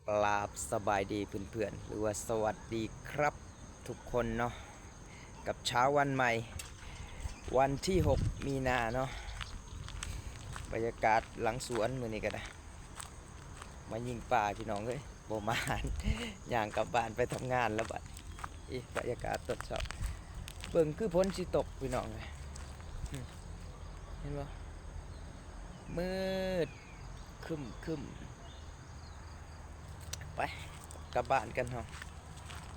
ກາບສະບາຍດີເພື່ອນໆ ຫຼືວ່າສະຫວັດດີຄັບທຸກຄົນເນາະ ກັບເຊົ້າວັນໃໝ່ ວັນທີຫົກມີນາເນາະ. ບັນຍາກາດຫຼັງສວນມື້ນີ້ກໍໄດ້ ມາຍິງປາພີ່ນ້ອງເອີຍ ບໍ່ໝານ ຍ່າງກັບບ້ານໄປທຳງານແລ້ວບັດ. ອີ ບັນຍາກາດຕອນເຊົ້າ ເບິ່ງຄືຝົນຊິຕົກພີ່ນ້ອງເອີຍ ເຫັນບໍ່? ມືດ ຄຶ້ມໆ ໄປກັບບ້ານກັນເຮົາ.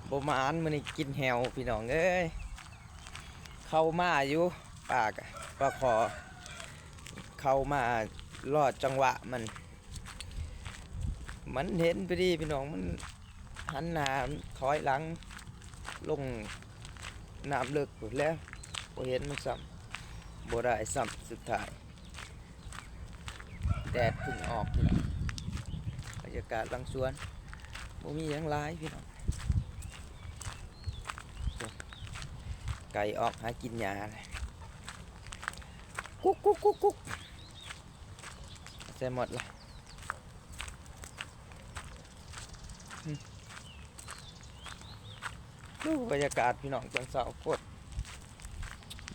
ບໍ່ໝານມື້ນີ້ ກິນແຫ້ວພີ່ນ້ອງເອີຍ. ເຂົ້າມາຢູ່ ປາກະ ປາຄໍ່ ເຂົ້າມາລໍຈັງຫວະມັນ ມັນເຫັນພໍດີພີ່ນ້ອງ ມັນຫັນໜ້າຖອຍຫຼັງລົງນ້ຳເລິກພຸ້ນແຫຼະ ບໍ່ເຫັນມັນຊ້ຳ ບໍ່ໄດ້ຊ້ຳ ສຸດທ້າຍ ແດດເພິ່ງອອກພີ່ນ້ອງ. ບັນຍາກາດຫຼັງສວນ ບໍ່ມີຫຍັງຫຼາຍພີ່ນ້ອງ. ໄກ່ອອກຫາກິນຫຍ້າ ກຸກໆໆໆ ໃສ່ໝົດລະ. ໂອ້ ບັນຍາກາດພີ່ນ້ອງ ຕອນເຊົ້າໂຄດ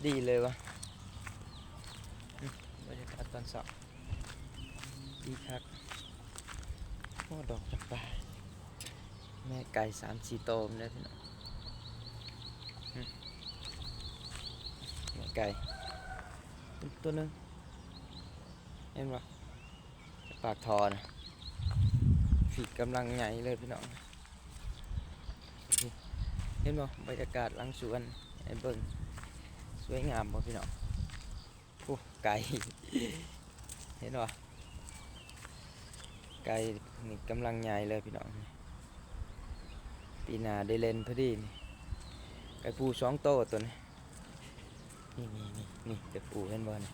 ດີເລີຍວ່າ ບັນຍາກາດຕອນເຊົ້າດີຄັກ. ໂອ້ ດອກຈຳປາ ແມ່ໄກ່ສາມສີ່ໂຕນຳເດີພີ່ນ້ອງ. ແມ່ໄກ່ ໂຕໜຶ່ງ ເຫັນບໍ່? ປາກທໍ່ນະ ປີກກຳລັງໃຫຍ່ເລີຍພີ່ນ້ອງ. ເຫັນບໍ່? ບັນຍາກາດຫຼັງສວນໃຫ້ເບິ່ງ ສວຍງາມບໍ່ພີ່ນ້ອງ? ໂອ້ ໄກ່ ເຫັນບໍ່? ໄກ່ນີ້ກຳລັງໃຫຍ່ເລີຍພີ່ນ້ອງ ປີໜ້າໄດ້ເຫຼັ້ນພໍດີນີ້. ໄກ່ຜູ້ສອງໂຕໂຕນີ້ ນີ້ໆໆ ນີ້ ແຕ່ຜູ້ເຫັນບໍ່ນີ້?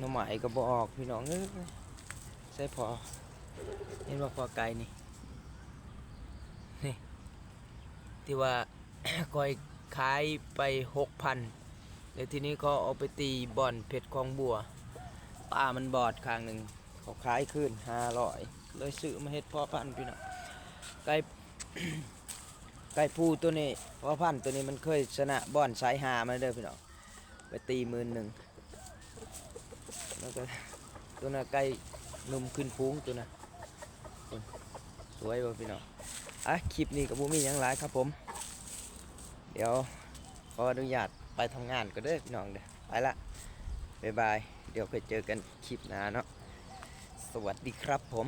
ໜໍ່ໄມ້ກໍບໍ່ອອກພີ່ນ້ອງເອີຍ. ໃສ່ພໍ ເຫັນບໍ່ພໍໄກ່ນີ້? ນີ້ ທີ່ວ່າຂ້ອຍຂາຍໄປຫົກພັນ ແລ້ວທີນີ້ເຂົາເອົາໄປຕີບ່ອນເພັດຄອງບົວ ຕາມັນບອດຂ້າງໜຶ່ງ ເຂົາຂາຍຄືນຫ້າຮ້ອຍ ເລີຍຊື້ມາເຮັດພໍພັນພີ່ນ້ອງ. ໄກ່ ໄກ່ຜູ້ໂຕນີ້ ພໍ່ພັນໂຕນີ້ມັນເຄີຍຊະນະບ່ອນສາຍຫ້າມາເດີພີ່ນ້ອງ ໄປຕີໝື່ນໜຶ່ງ. ແລ້ວກໍໂຕນັ້ນໄກ່ໜຸ່ມຂຶ້ນຝູງໂຕນັ້ນ ສວຍບໍ່ພີ່ນ້ອງ? ອ່ະ ຄລິບນີ້ກໍບໍ່ມີຫຍັງຫຼາຍຄັບຜົມ ດຽວຂໍອະນຸຍາດໄປທຳງານກ່ອນເດີພີ່ນ້ອງເດີ ໄປລະ ບາຍບາຍ ດຽວຄ່ອຍເຈີກັນຄລິບໜ້າເນາະ. ສະຫວັດດີຄັບຜົມ.